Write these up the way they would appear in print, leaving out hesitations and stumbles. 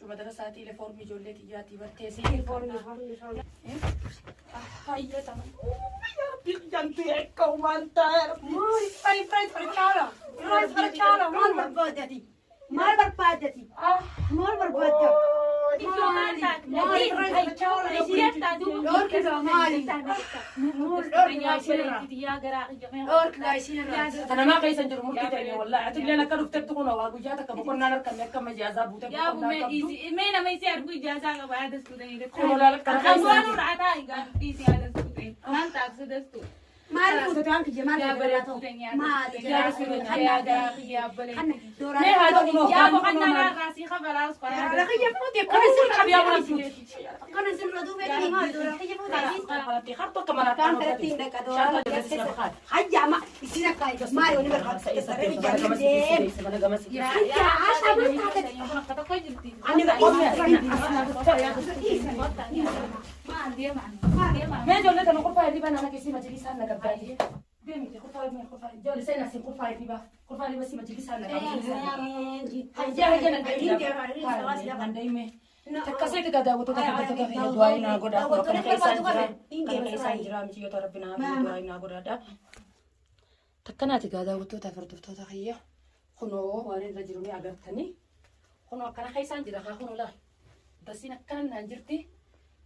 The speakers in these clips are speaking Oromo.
huccuu madarasaatii uniformii ijoollee tiyyaatii barteesii. Hayya tama. Yaa Rabbi jantu eekka umaan taa'e. Maal barbaaddati? Maal barbaaddati? Maal barbaadda? Kanamaa keessa hin jiru murtii ta'e wallaahi. Ati illee akka dhuftetti kun waa guyyaa takka boqonnaan harkanne akka majaazaa buute boqonnaa qabdu. Maal fuute waan kiyya maal ta'u? Maal? Mee haa ta'u noo. Kiyya fuute akkana sirra akkana sirra duubee maal kiyya fuute? Hartu akka maraatti. Kan fedhatti hin dhaqa doora. Hayya ma isin akka maal yoo ni barbaadu? Hayya haashaa maal taate? Ani Mee ijoollee tana qulfaa hirribaa nana keessi majlisaan na gabbaayee. Deemite qulfaa mee qulfaa ijoollee seenaa siin qulfaa hirribaa qulfaa hirribaa si majlisaan na gabbaayee. Hayya hayya na deemee. Takkaseeti gaa daawwattoota hordoftoota kiyya du'aa naa godhaa kun akkana keessaan jira. Kana keessaan jira miciyyoota rabbi naa du'aa naa godhaadha. Takkanaati gaa daawwattoota hordoftoota kiyya kunoo waan irra jiru ni agartanii. Kunoo akkana keessaan jira kaa kunoo laal. Dasiin akkana naan jirti.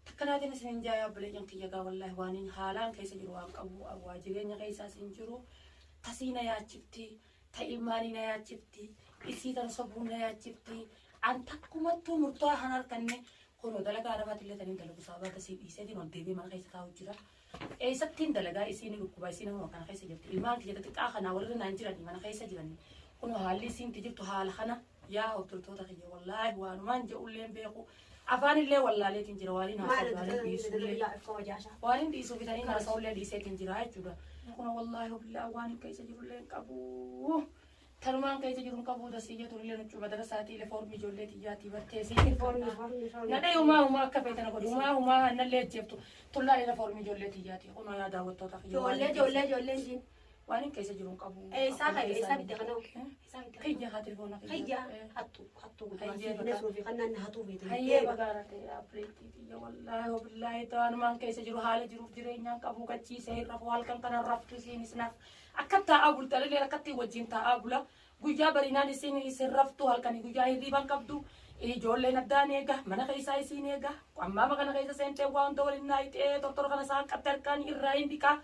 Takkanaatiin isin hin jaayaa obboleeyyan kiyya gaa wallaahi waan hin haalaan keessa jiru waan qabu waa jireenya keessaas hin jiru. Tasii na yaachifti. Ta ilmaanii na yaachifti. Isii tan sobuu na yaachifti. An takkumattuu murtaa han harkanne kunoo dalagaa arabaatti illee taniin dalagu sababa tasii dhiiseetiin ol deebi'ee mana keessa taa'u jira. Eessattiin dalagaa isiin dhukkuba isiin amma kana keessa jirti. Ilmaan kiyya xixiqqaa kanaa warri naan jiranii mana keessa jiranii. Kunoo haalli isiin itti jirtu haala kana yaa hordoftoota kiyya wallaahi waanumaan je'ullee hin beeku. Afaan illee wallaaleetiin jira waan hin haasa'u waan hin dhiisullee. Waan hin dhiisuu bitanii haasa'ullee dhiiseetiin jira jechuudha. Kunoo wallaahi billaa waan hin keessa jirullee hin qabu. Tanumaan keessa jiru hin qabu dasii jetullee nuccuu madarasaatii uniformii ijoollee tiyyaatii barteesii. Nadhee humaa humaa akka feetana godhi humaa humaa hannallee ajjeeftu tullaa uniformii ijoollee tiyyaati kunoo yaa daawwattoota kiyya. Ijoollee ijoollee ijoollee isiin. Waan hin keessa jiru hin qabu. Eessaa ka'e eessaa bidde kana? Eessaa bidde? Kiyya haa telefoona Hayya hattu hattu guutuu fi kannaan hatuu feete. Hayyee bagaara ta'e abreetti tiyya wallaahi wabillaahi ta'anumaan keessa jiru haala jiruuf jireenyaan qabu gachiisee hin rafu halkan kana raftu isiinis naaf akka taa'aa bulta illee akkatti wajjin taa'aa bula guyyaa barinaan isin isin raftu halkanii guyyaa hirriiban qabdu ijoolleen addaan eega mana keessaa isiin eega ammaama kana keessa seentee waa hunda waliin naayixee tortora kana isaan qabde harkaan irraa hin dhiqaa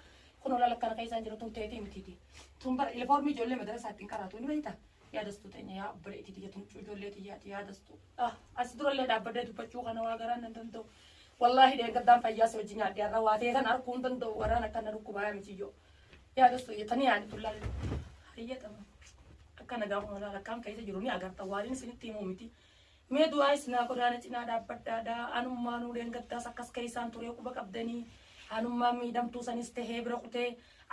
kun olaala kana keessaan jiru tun teetii mitiiti tun bara ilifoormii ijoollee madarasaa ittiin qaraatu ni beektaa yaadastu teenya yaa obboleettii tiyya tuncuu ijoollee tiyyaati yaadastu as durallee dhaabbadhee dubbachuu kana waa garaan nan danda'u wallaahi dheengaddaan fayyaa si wajjin nyaadhe har'a waa ta'e tan arguu hin danda'u garaan akka na dhukkubaa yaa mitiyyoo yaadastu jettanii yaani tullaa hayyatama akka nagaa kun olaala akkaan keessa jiru ni agarta waan isinitti himuu miti mee du'aa isinaa godaana cinaa dhaabbadhaadha anummaanuu dheengaddaas akkas keessaan turee quba qabdanii anummaan miidhamtuu sanis tahee bira kutee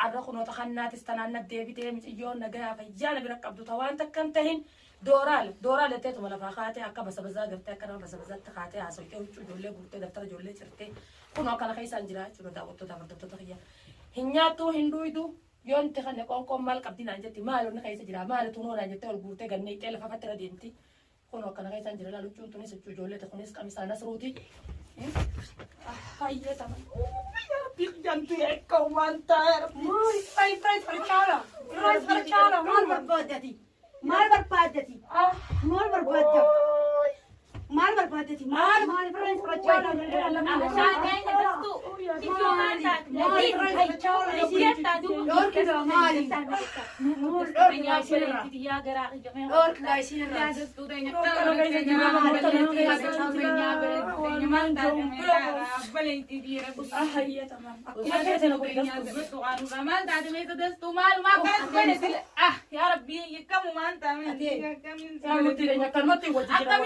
arra kunoota kannaatis tanaan na deebitee miciyyoon nagayaa fayyaa na bira qabdu ta waan takka hin tahin dooraal dooraal jetteetuma lafaa kaatee akka basabazaa gartee akka nama basabazaatti kaatee haasoytee huccuu ijoollee guurtee daftara ijoollee cirtee kunoo akkana keessaan jira jechuudha daawwattoota hordoftoota kiyya hin nyaattuu hin dhuydu yoon itti kanne qoonqoon maal qabdi naan jetti maal onni keessa jira maal tunoo naan jettee ol guurtee gannee ixxee lafa fattira deemti kunoo akkana keessaan jira laal huccuun tunis huccuu ijoollee kunis qamisaa nasruuti. Hayyee tama. Yaa Rabbi jantu eekka waan ta'e. Maal barbaaddati? Maal barbaaddati? Maal barbaadda? Maal barbaaddati? Maal maal Hayyee tama. Akkuma keessa na godhi. Akkanumatti wajji jira.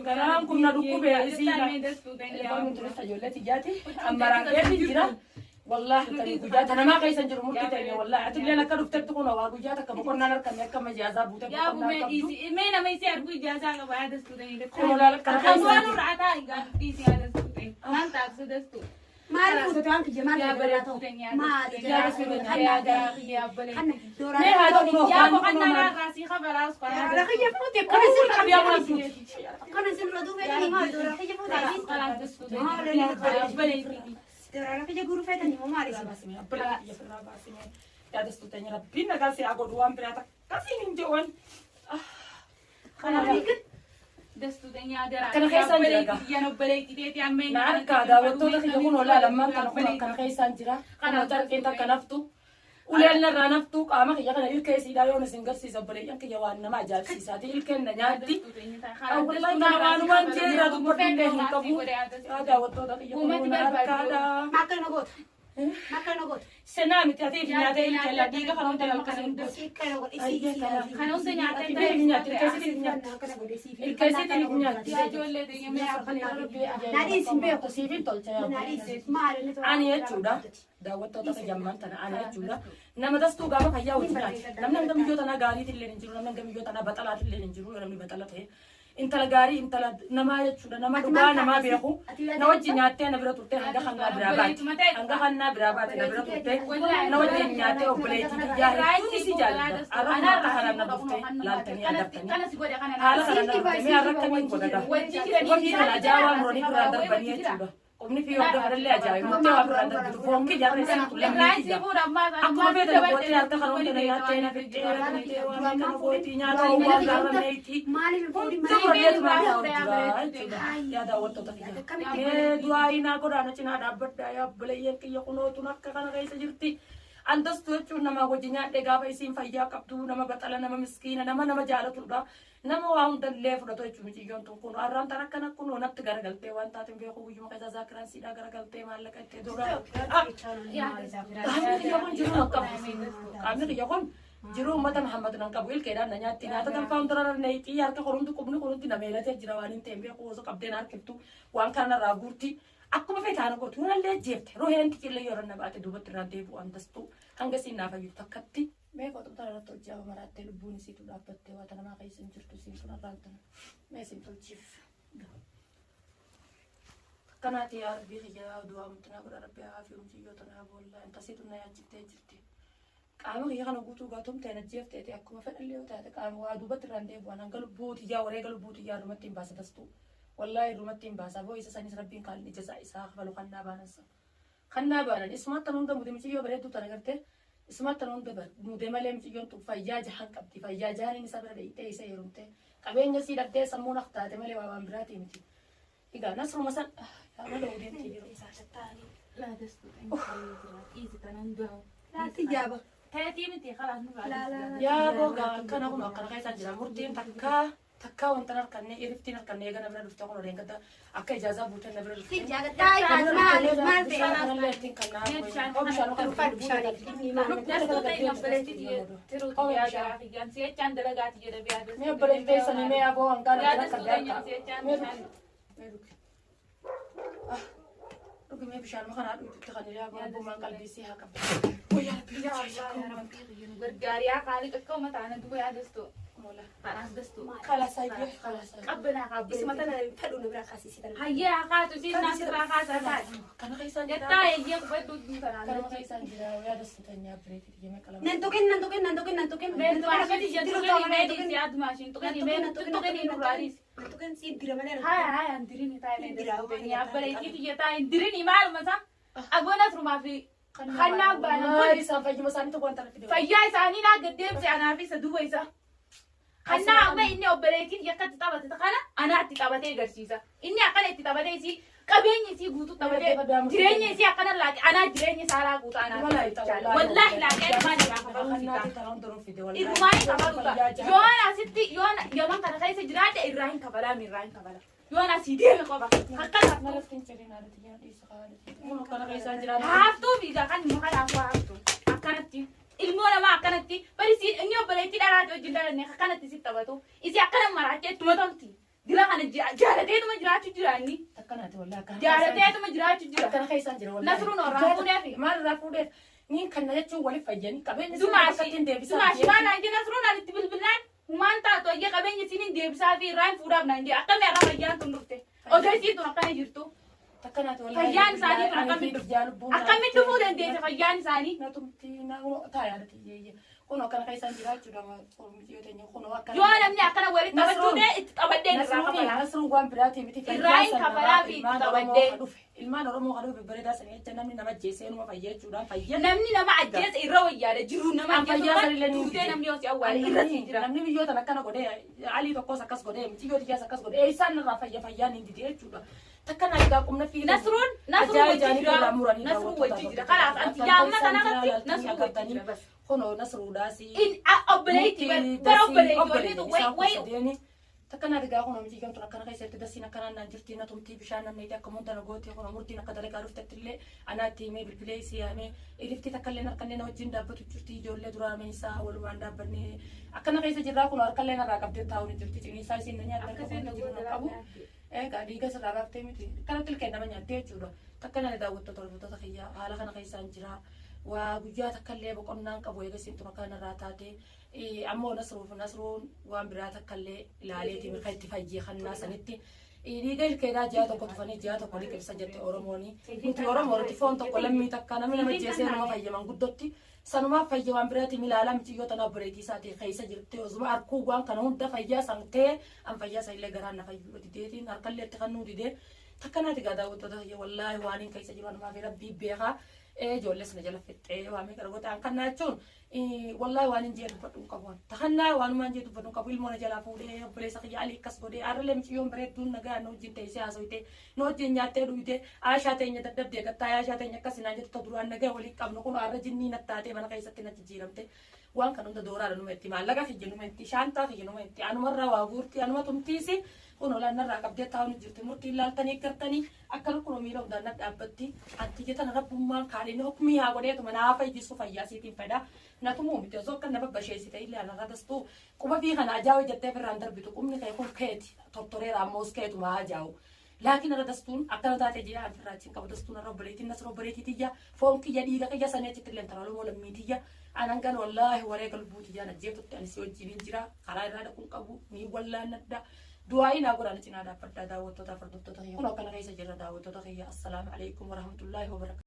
Garaan kun na dhukkube isiidha. Telefooniin tunis ijoollee tiyyaati. Ammaraan keessa jira. Wallaahi tani guyyaa tanamaa keessa hin jiru murtii ta'e wallaahi ati illee akka dhuftetti kun waa guyyaa takka boqonnaan harkanne akka majaazaa buute boqonnaa qabdu. Kun olaala kana keessa. Maal fuute waan kiyya maal Yaa fedha irraa ta'u? bareedduu teenya. Maali Yaa jedhaa bareedduu kan yaa naa garaa garii. yaa obboleettii. Kan dooraa Mee haa ta'u kunoo Yaa waan kunoo boqonnaa maal. irraa sii kabalaas Dooraa kiyya fuute akkana isin Qabiyaa waan fuute. akkana isin irra duufeetanii maal dooraa kiyya fuute asiin? Maal inni dooraa kiyya guuruu feetanii moo maal isin? Yaadastu teenya rabbiin nagaa si haa godhu waan biraa akkasiin hin jedhan. Akkana keessaan jira egaa. Na harkaa daawwattoota kiyya kun olaa lammaan kana kun akkana keessaan jira. Kana carqeen takka naftu. Uleen narraa naftu qaama kiyya kana ilkee isiidhaa yoon isin garsiisa obboleeyyan kiyya waan nama ajaa'ibsiisaati. Ilkeen na nyaatti. Wallahi kana waanumaan jee irraa dubbadhu illee hin qabu. Yaa daawwattoota kiyya kun na harkaadha. Maal na goota? Maal na goota? Senaa miti ati nyaatee ilkee la dhiiga kana hunda lalkasiin gooti. Isii kana godhe isii isii Kana hunda nyaatee Ilkee isiitiin nyaatti ilkee isiitiin nyaatti. akkana godhe isii Ilkee isiitiin nyaatti. Nadhiis hin beeku. Siifin tolcha yaa Nadhiis maal inni tola? Ani jechuudha daawwattoota fayyammaan tana ani jechuudha nama dastuu gaafa fayyaa wajjin nyaati. Namni hanga miyyoo tanaa gaariitiin illee hin jiru namni hanga miyyoo tanaa baxalaatiin illee hin jiru yoo namni baxala ta'e intala gaarii intala namaa jechuudha nama Ati dhugaa maal namaa taate? beeku Ati yaada na wajjin nyaattee na bira turte hanga kannaa biraa baate hanga kannaa biraa baate na bira turte na wajjin nyaattee obboleettii biyyaa hedduun isii jaalladha arrabni akka kanaan na dhuftee laaltanii agartanii haala kanaan na dhuftee mee har'a akkamiin godhata Qofni kana ajaa'ibaa muranii biraan darbanii jechuudha. Qofni fi yoo gafarallee ajaa'iba. Murtee waa biraan darbitu. Foon kiyya har'a isin tullee kiyya. Akkuma feetan gootii harka kan hunda na nyaattee na fixxee na fixxee waan kana gootii nyaata waan gaara meetii. Maaliif hin fuudhin Hunda malee? murannee tumaan taa'u jira jechuudha. Yaa daawwattoota kiyya. Mee du'aa naa godhaa na cinaa dhaabbadhaa yaa obboleeyyan kiyya kunootun akka kana keessa jirti. Andastu jechuun nama wajji nyaadhee gaafa isiin fayyaa qabdu nama baxala nama miskiina nama nama jaalatudha. Nama waa hundallee fudhatu jechuun mucayyoon tun kun har'aan tan akkana kun natti garagaltee waan taateen beeku guyyuma keessa zaakiraan siidhaa garagaltee maallaqa itti dura. Qaamni kiyya kun jiruu nan qabu. Qaamni kiyya kun jiruu uummata Muhammad nan qabu ilkeedhaan na nyaatti nyaata tanfaa hundarra na hiixii harka kun hundi qubni kun hundi na meelatee jira waan hin ta'een beeku osoo qabdee na harkiftu waan kana narraa guurti. Akkuma feete haana gootu yoonallee jeefte roheen xiqqillee yoo na baate duubatti irraan deebi'u andastuu hanga isiin naa fayyitu takkatti. Mee qoxxota irratti hojii hafa maraattee lubbuun isiitu dhaabbattee waata namaa keessa hin jirtu isiin sun har'aan tana. Mee isin tolchiif. Akkanaati yaa rabbii kiyya du'aa murtinaa godha rabbi haa fi muciyyoo tanaa boolla intasiitu na yaachiftee jirti. Qaama kiyya kana guutuu gaatum ta'e na jeefteeti akkuma fedhallee yoo taate qaama waa duubatti irraan deebi'an hanga lubbuu tiyyaa wareega lubbuu tiyyaa irrumatti hin baasa tastuu. Wallaahi irrumatti hin baasa boo isa sanis rabbiin kaalni jaza isaa kafalu kannaa baanan sana. Kannaa baanan isumaatti hunda mude muciyyoo bareedduu tana gartee isumaatti hunda mude malee muciyyoon tun fayyaa jahan qabdi fayyaa jahaniin isa bira dheeyxee isa heerumte qabeenya sii dhabdee sammuun akka taate malee waa waan biraatii miti. Egaa nasruma san yaa mala odeemti jiru. Laatti jaaba. Yaa boogaa akkana kun akkana keessa jira murtiin takkaa takkaa wanta harkanne iriftiin harkanne eega na bira dhufte kun oleen gadda akka ijaazaa buutee na bira dhufte. Maal maal Bishaan ta'e? kanallee ittiin kan naa bishaan kan Uffadhu bishaan inni maal? Mee obboleettii teessanii mee aboo hangaan akkana kan jaartaa. Mee dhugi. Mee dhugi. Dhugi mee bishaan kanaa dhugdutti kan yaa rabbumaan qalbii sii haa qabu. Wayyaa rabbii Kalaas hayyee kalaas hayyee. Isuma tana fedhu na biraa kaasisitan. Hayyee haatu siin naasirraa kaasaa taate. Kana keessaan jira. Jettaa eeyyee qubadhu tanaan. Kanuma keessaan jira. Yaada sitanya bireetii dhiyyame qalama. Nan tuqin nan tuqin nan tuqin nan tuqin. Meetu ashiti jettuqeni meedisi aduma ashin tuqeni meetu tuqeni nurraadis. Nan tuqin si dira malee. Haya haya indirini taa'e meedisi abbareetii tiyya taa'e indirini maaluma isaa agoon asrumaa fi kannaa baanan kun Isaan fayyuma isaanii tokko wanta fide. fayyaa isaanii naa gaddeemse anaa fi isa duuba isaa. Kannaa amma inni obboleettiin yakkatti taphate kana anaatti taphatee agarsiisa. Inni akkana itti taphatee isii qabeenya isii guutuu taphatee jireenya isii akkana laaqe anaa jireenya isaa laa guutuu anaa. Wallaahi laaqee ilmaan irraa kafaluu Irrumaa hin kafaluudha. Yoon asitti yoon yaman kana keessa jiraadhe irraa hin kafalaa irraa hin kafala. Yoon asii deeme qofa. Akka haaftuu fiigaa kan immoo kanaafuu haaftuu. Akkanatti ilmoo namaa akkanatti bari siin inni obboleettii dhalaati wajjin dhalanne akkanatti si taphatu. Isii akkana maraachee ittuma tolti. Dira kana jaalateetuma jiraachuu jira inni. Akkanaati wallaahi akkana. Jaalateetuma jiraachuu jira. Akkana keessaan jira wallaahi. Nasruun irraa fuudheefi. Maal irraa fuudheef? Niin kanna jechuun waliif fayyanii qabeenya Dumaashi ittiin deebisaa. dumaashi maal naan jee Nasruun ani itti bilbilaan humaan taatu ayyee qabeenya isiin hin deebisaa fi irraa hin fuudhaaf naan jee akkamii har'a fayyaan tun dhufte. Odoo isiin tun akkana jirtu. Takkanaati wallaahi. Fayyaan isaanii kun akkamitti dhufu? Akkamitti dhufuu dandeesse fayyaan isaanii? Natumti na taa'ee yeeyye. Kun akkana keessaan jiraachuudha mitii teenya kun akkana. Yoo namni akkana walitti taphachuu ta'e itti taphadhee irraa kafalaa. Nasruun waan biraatii miti. Irraa hin kafalaa fi itti taphadhee. Ilmaan Oromoo kan dhufe bareedaa sanii jecha namni nama ajjeesee numa fayya jechuudhaan fayya. Namni nama ajjeese irra wayyaadha jiru nama An fayyaa sanillee ajjeesu ni duutee namni yoo si awwaale irra si jira. Namni biyyoota akkana godhee alii tokkos akkas godhee miti yoo xiyyaas akkas godhee isaan irraa fayya fayyaan hin dide jechuudha. Takka naa egaa qubna fi Nasruun Nasruun wajji jira. Nasruun wajji jira. Kalaas anti yaamma kanarratti Nasruun wajji jira bas. Kunoo Nasruudhaasi. In obboleetti bara obboleetti waliitu way way Takka naa egaa kunoo miti gamtuun akkana keessatti dasiin akkana naan jirti na tumtii bishaan nan neeti akka munda na goote kunoo murtiin akka dalagaa dhuftetti illee anaatti himee bilbilee isii yaamee irifti takka illee harkallee na wajjin dhaabbatu jirti ijoollee duraa meeshaa walumaan dhaabbannee akkana keessa jirraa kunoo harkallee narraa qabdee taa'uu ni jirti ciniinsaa isiin na nyaatte harka kooti jiru na qabu. Egaa dhiiga sirraa baaftee miti kanatti ilkee nama nyaattee jechuudha. Takka na daawwattoota hordoftoota kiyyaa haala kana keessaan jira. Waa guyyaa takka illee boqonnaan qabu eega isiin tun akka narraa taate ammoo Nasruuf Nasruun waan biraa takka illee ilaaleeti mirka itti fayyee kannaa sanitti. Dhiiga ilkeedhaa ji'a tokko tufanii ji'a tokko liqimsa jette Oromooni. Nuti Oromoo irratti foon tokko lammii takka namni nama jeesee nama fayyaman guddotti. Sanumaaf fayya waan biraatiin ilaalaa miciyyoota tana obboleettii isaatii keessa jirti. Osuma arkuu waan kana hunda fayyaa san ta'e an fayyaa san illee garaan na fayyuu dideetiin harkallee itti kannuu didee. Takkanaati gaa daawwattoota kiyya wallaahi waan hin keessa jiru anumaa fi rabbii beekaa. Ijoollee sana jala fixxee waa meeqa goota an kannaa jechuun wallaahi waan hin jee dubbadhu hin qabu. Takannaa waanumaan jee dubbadhu hin qabu ilmoo na jalaa fuudhee obboleessa kiyya alii akkas godhee arralee miciyyoon bareedduun nagaa na wajjin teessee haasofte na wajjin nyaattee dhuyte aashaa teenya dadhabdee gattaa aashaa teenya akkas naan jettu duraan nagaa waliin qabnu kun arra jinnii na taatee mana keessatti na jijjiiramte. Waan kan hunda dooraadha numa itti maallaqa kiyya numa itti shaantaa kiyya numa itti anumarraa waa guurti anuma tumtiisi kun olaan narraa qabdee taa'uun jirti murtiin laaltanii gartanii akka kun miila hundaan na dhaabbatti anti jettan rabbummaan kaaliin hukmii haa godheetuma naa fayyisu fayyaa siitiin fedha na tumuu miti osoo akka nama basheessite illee anarra dastuu quba fi kana ajaa'u jettee firraan darbitu qubni kee kun keeti tortoreera ammoos keetuma ajaa'u. Laakiin irra dastuun akkana taatee jee an firraachiin qabu dastuun irra obboleettiin nasra obboleettii tiyya foon kiyya dhiiga kiyya sanii achitti illee taraaluu lammii tiyya anan gan wallaahi wareega lubbuu tiyyaan ajjeeftutti ani si wajjin hin jira karaa irraa dhaquun qabu ni wallaannadha. Du'aa'ii naa godhaa na cinaa dhaabbadhaa daawwattoota hordoftoota kiyya kun akkana keessa jira daawwattoota kiyya assalaamu alaikum warahmatullaahi wabarakaatu.